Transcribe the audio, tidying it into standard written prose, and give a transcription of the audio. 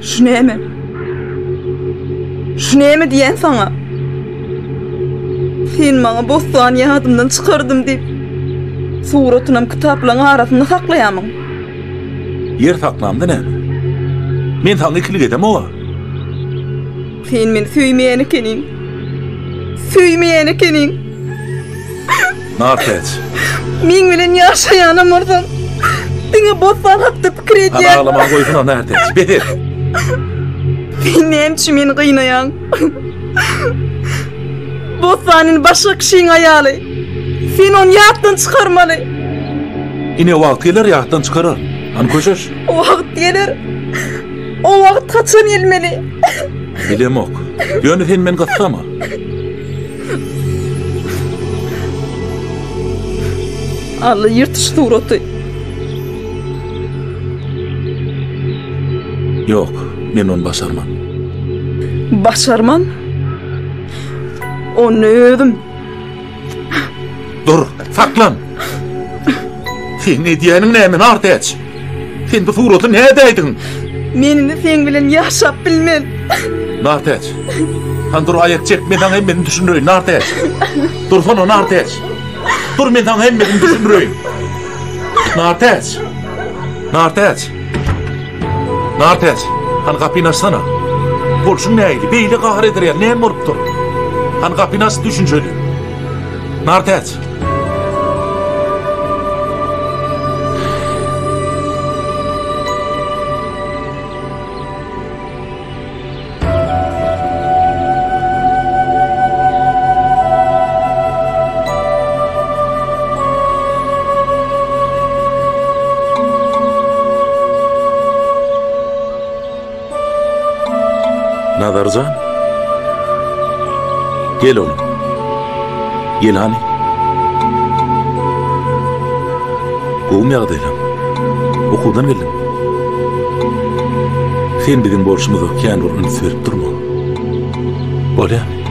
Şu näme? Şu näme diýen saňa? Sen maňa Bossany ýadymdan çykardym diýip, suratynam kitaplaryň arasynda saklaýamyň? Ýer saklamda näme? Men saňa ikilik edemog-a. Sen meni söýmeýän ekeniň. Söýmeýän ekeniň. Nartäç. Meň bilen ýaşaýanam bolsaň, diňe Bossan hakda pikir edýän. Hany aglamany goýsana Nartäç, bes et. Sen näme üçin meni gynaýaň? Bossan indi başga kişiň aýaly. Sen ony ýatdan çykarmaly. Ine wagt geler ýatdan çykarar. Hany köşeş. Wagt geler. O wagt haçan gelmeli? Bilemok. Ýöne sen meni gyssama. Alla ýyrt şu suraty. Ýok, men ony başarman. Başarman? Onda özüm. Dur, saklan! Seň edýäniň näme, Nartäç? Sen bu suraty nädäýdiň? Men indi seň bilen ýaşap bilmen. Nartäç. Han dur aýak çek, men saňa hemmesini düşündireýin, Nartäç. Dursana, Nartäç. Dur, men saňa hemmesini düşündireýin. Nartäç. Nartäç. Nartäç, hany gapyny açsana. Bolşuň nähili? Beýle gahar eder ýaly näme bolupdyr? Hany gapyny aç, düşünşeli. Nartäç. Nazar jan. Gel oglum. Gel hany. Gowumy ýagdaýlaň? Okuwdan geldiňmi? Sen biziň bolşumyza kän bir üns berip durma. Bolýamy?